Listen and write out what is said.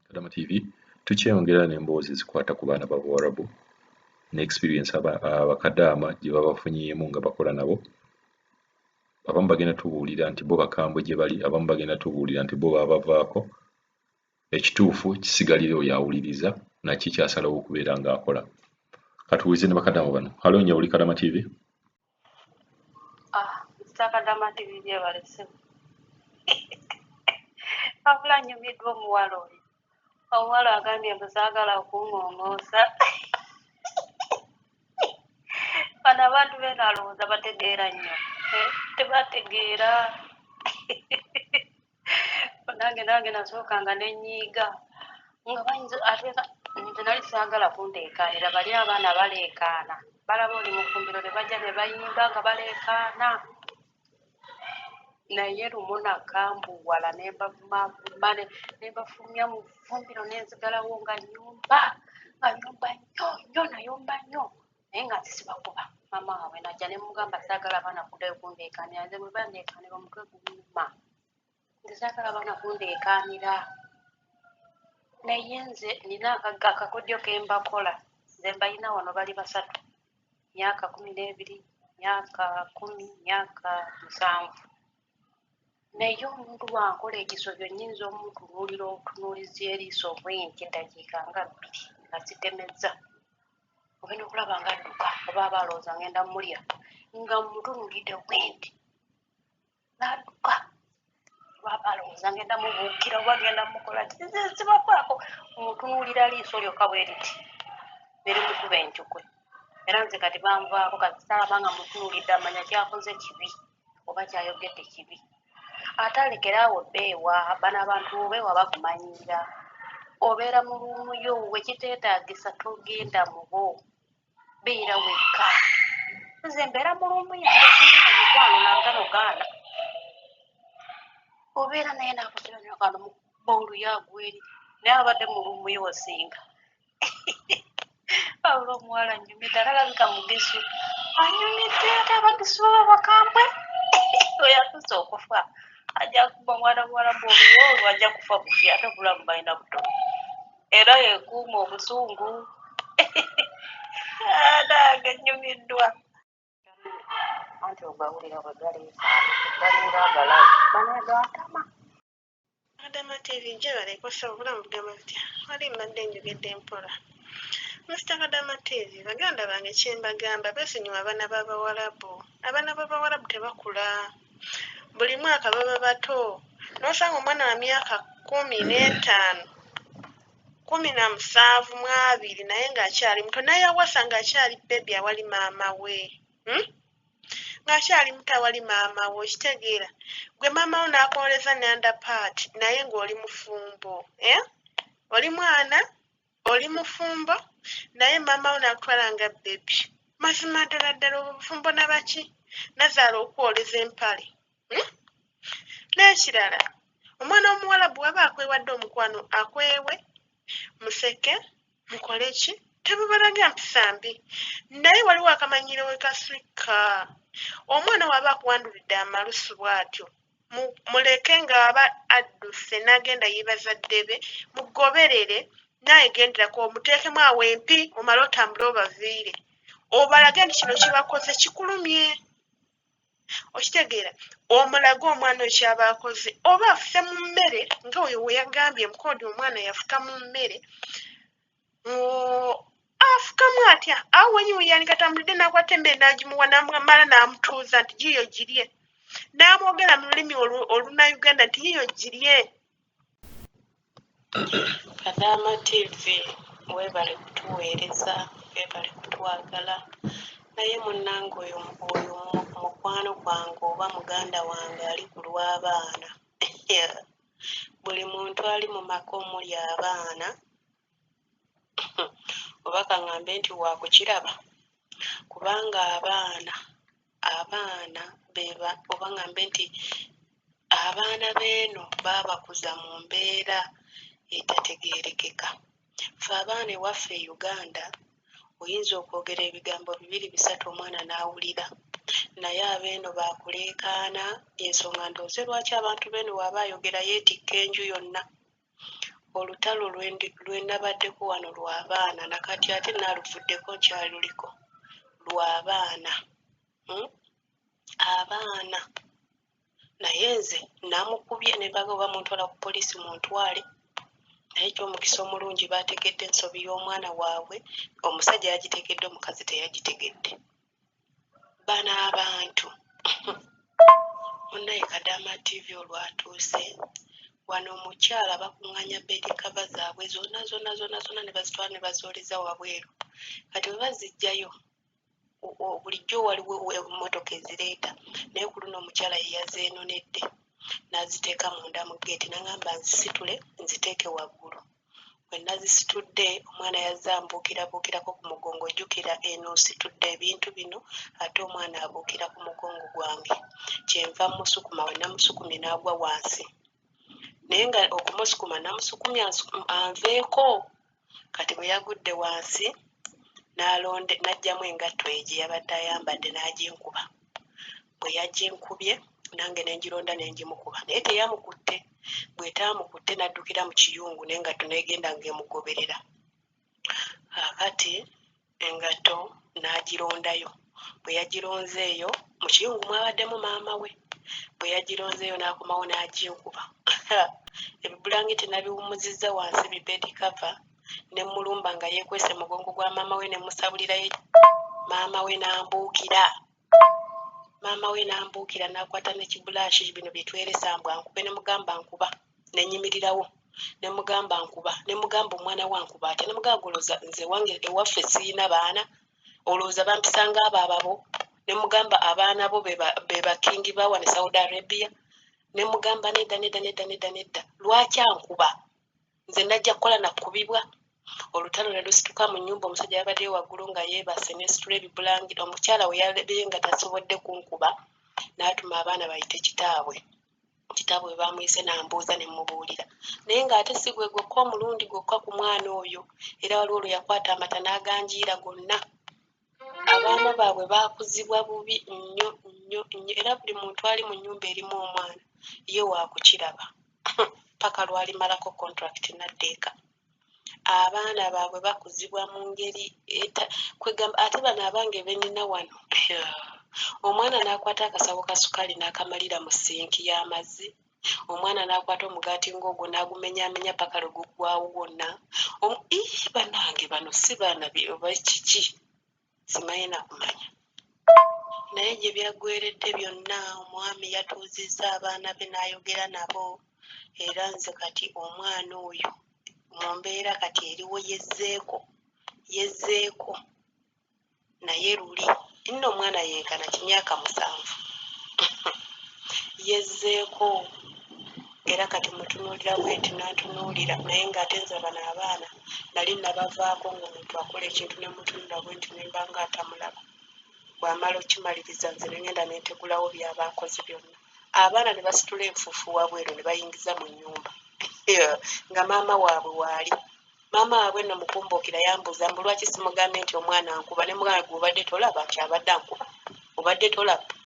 Kadama TV tukyeyongera n'emboozi ezikwata ku baana ba Buwarabu ne experience abakadaama gye babafunyeemu nga bakola nabo. Abamu bagenda tubuulira nti bo bakambwe gye bali, abamu bagenda tubuulira nti bo baabavaako. Ekituufu kisigalira oyo awuliriza naki kyasalawo okubeera ng'akola. Katuwulize ne bakadaama bano. Halo Nyawuli, Kadama TV. Ah, Mr. Kadama TV, gyebalese. Wabula nyumiddwa omuwala oyo. Omuwala agambye mbu saagala kuŋoŋoosa. Bano abantu beeno alowooza bategeera nnyo. Eh, tebategeera. Nange nasookanga ne nnyiiga nga bayinza ate nze nali saagala kundeekaanira, bali abaana baleekaana, balaba oli mu ffumbiro ne bajja ne bayimba nga baleekaana. Naye lumu nakambuwala ne mbavuma ne mbafulumya mu ffumbiro ne nzigalawo nga nnyumba, nga nnyumba nnyo nnyo, nayomba nnyo naye nga nze sibakuba. Maama waabwe n'ajja ne mmugamba saagala baana kuddayo kundeekaanira, nze bwe bandeekaanira omutwe gunnuma. Nze saagala baana kundeekaanira. Naye nze nina akakodyo ke mbakola, nze mbalina wano bali basatu, myaka 12, myaka 10, myaka 7. Naye omuntu bw'ankola ekisobyo nnyinza omutunuulira obutunuulizi eriiso bwenti eddakiika nga 2 nga sitemezza. Ogenda okulaba nga adduka oba aba alowooza ngenda mmulya, nga mmutunuulidde bwenti n'adduka. Oba aba alowooza ngenda mubuukira oba ngenda mukola ki, nze sibafaako, mmutunuulira liiso lyokka bwe riti ne limukuba encukwe. Era nze kati banvaako, kasita aba nga mmutunuulidde amanya ky'akoze kibi oba ky'ayogedde kibi. Ate alekere awo beewa, bano abantu bw'obeewa bakumanyiira. Obeera mu luumu yo, we kiteetaagisa togenda mu bo, beera wekka. Nze mbeera mu luumu yange, siri na mikwano nagano gaana. Obeera naye n'akusiba kano mukuba oluyi agwa eri, naye abadde mu luumu yo osinga. Wabula omuwala annyumidde, alabika mugisu. Anyumidde ate abagisu baba bakambwe. Oyo atuuse okufa ajja kuba omwana muwala bw'oluyi olwo ajja kufa bufi, ate obulamu balina butono. Era yekuuma obusungu. Nange nnyumiddwa. Anti ogawulira bwe galeekaana, galinga agalalu, bano gatama. Kadama TV, gyebaleko ssebo, obulamu bugamba butya? Wali mbadde njogedde mpola. Mr. Kadama TV, baganda bange kye mbagamba, beesonyiwe abaana b'Abawarabu. Abaana b'Abawarabu tebakula. Buli mwaka baba bato. N'osanga omwana wa myaka 15, 17 mu 20 naye ng'akyali muto, n'ayawasa ng'akyali baby awali maama we. Ng'akyali muto awali maama we, okitegeera? Gwe maama wo n'akwoleza n'underpart naye ng'oli mufumbo. Eh? Oli mwana, oli mufumbo, naye maama wo n'akutwala nga baby. Mazima ddala ddala obufumbo nabaki? Nazaala okwoleza empale. N'ekirala, omwana w'omuwala bw'aba akwewadde omukwano, akwewe, museke, mukole ki? Tebubalaga mpisa mbi. Naye waliwo akamanyiiro we kasukka. Omwana w'aba akuwandulidde amalusu bw'atyo, muleke ng'aba adduse n'agenda ye bazadde be, mugoberere naye genderako omuteekemu awo empi omale otambule obaviire. Obalage nti kino kibakoze kikulumye. Okitegeera? Omulage omwana oyo ky'aba akoze oba afuse mu mmere nga oyo we yagambye mukoodi omwana yafuka mu mmere. Afukamu atya? Awo wennyini we yandikatambulidde n'akwata emmere n'agimuwa n'amala n'amutuuza nti giiyo girye. N'amwogera mu lulimi Olunnayuganda nti yiiyo girye. Kadama TV, weebale kutuweereza, weebale kutwagala. Naye munnange oyo oyo mukwano gwange oba muganda wange ali ku lw'abaana. Buli muntu ali mu maka omuli abaana oba kaŋŋambe nti waakukiraba kubanga abaana beba oba ŋŋambe nti abaana b'eno baabakuza mu mbeera etategeerekeka. Ffe abaana ewaffe e Uganda oyinza okwogera ebigambo bibiri bisatu omwana n'awulira, naye abeeno baakuleekaana. Ensonga ndowooze lwaki abantu b'eno bw'aba ayogera yeetikka enju yonna. Olutalo lwe nabaddeko wano lwa baana, nakati ate naaluvuddeko nkyaluliko, lwa baana. Abaana. Naye nze namukubye ne mbaga oba muntwala ku poliisi muntwale. Naye eky'omukisa omulungi baategedde ensobi y'omwana waabwe, omusajja yagitegedde, omukazi teyagitegedde. Bano abantu munnaye. Kadaama TV olwatuuse wano, omukyala bakuŋŋaanya bed cover zaabwe zonna zonna zonna zonna ne bazitwala ne bazooleza wabweru. Kati bwe baziggyayo, bulijjo waliwo emmotoka ezireeta, naye ku luno omukyala ye yazeenonedde n'aziteeka munda mu ggeeti, n'aŋŋamba nzisitule nziteeke waggulu. Bwe nazisitudde, omwana yazze ambuukirabuukirako ku mugongo. Jjukira eno nsitudde ebintu bino, ate omwana abuukira ku mugongo gwange, kyenva mmusukuma. We namusukumye n'agwa wansi, naye nga okumusukuma namusukumye anveeko. Kati bwe yagudde wansi n'alonde n'aggyamu engatto ye gye yabadde ayambadde n'aginkuba. Bwe yaginkubye, nange ne ngironda ne ngimukuba, naye teyamukutte. Bw'etaamukutte, n'addukira mu kiyungu n'engatto n'egenda ng'emugoberera. Kaakati engatto n'agirondayo. Bwe yagironzeeyo mu kiyungu mwabaddemu maama we. Bwe yagironzeeyo n'akomawo n'aginkuba. Ebibulangiti nabiwummuzizza wansi, bi bed cover, ne mmulumba nga yeekwese mugongo gwa maama we, ne musabulirayo. Maama we n'ambuukira, maama we n'ambuukira, n'akwata n'ekibulaasi bino bye tweresa mbu ankube. Ne mugamba nkuba, ne nnyimirirawo, ne mugamba nkuba, ne mugamba omwana we ankuba atya? Ne mugamba olowooza nze wange ewaffe siyina baana? Olowooza bampisanga abo ababo? Ne mugamba abaana bo be bakingi ba wano e Saudi Arabia. Ne mugamba nedda, nedda, nedda, nedda, nedda. Lwaki ankuba? Nze najja kukola nakubibwa. Olutalo ne lusituka mu nnyumba. Omusajja yabaddeyo waggulu nga yeebase, nesitula ebibulangiti. Omukyala we yalabye nga tasobodde kunkuba, n'atuma abaana bayite kitaabwe. Kitaabwe bwe bamuyise, n'ambuuza, ne mmubuulira. Naye ng'ate si gwe gwokka omulundi gwokka ku mwana oyo, era waliwo lwe yakwata amata n'aganjiira gonna. Abaana baabwe baakuzibwa bubi nnyo nnyo nnyo, era buli muntu ali mu nnyumba erimu omwana ye waakukiraba paka lw'alimalako contract n'adda eka. Abaana baabwe bakuzibwa mu ngeri kwegamba. Ate bano abange be nnina wano, omwana n'akwata akasawo ka sukaali n'akamalira mu sinki y'amazzi, omwana n'akwata omugaati ng'ogwo n'agumenyaamenya paka lwe guggwawo gwonna. Ii, bannange, bano si baana oba kiki, simanyi na kumanya. Naye gye byaggweeredde byonna, omwami yatuuzizza abaana be n'ayogera nabo. Era nze kati omwana oyo mu mbeera kati eriwo yezzeeko, yezzeeko. Naye luli nno omwana yenkana kimyaka 7, yezzeeko. Era kati mutunuulira bwenti n'antunuulira, naye ng'ate nze bano abaana nali nabavaako. Ng'omuntu akola ekintu ne mutunula bwenti ne mba nga atamulaba. Bw'amala okimaliriza, nze ne ngenda ne ntegulawo by'aba akoze byonna. Abaana ne basitula enfuufu wabweru ne bayingiza mu nnyumba nga maama waabwe waali. Maama waabwe nno mukumbuukira yambuuza mbu lwaki simugambye nti omwana ankuba. Ne mugamba, gwe obadde tolaba nti abadde ankuba? Obadde tolaba?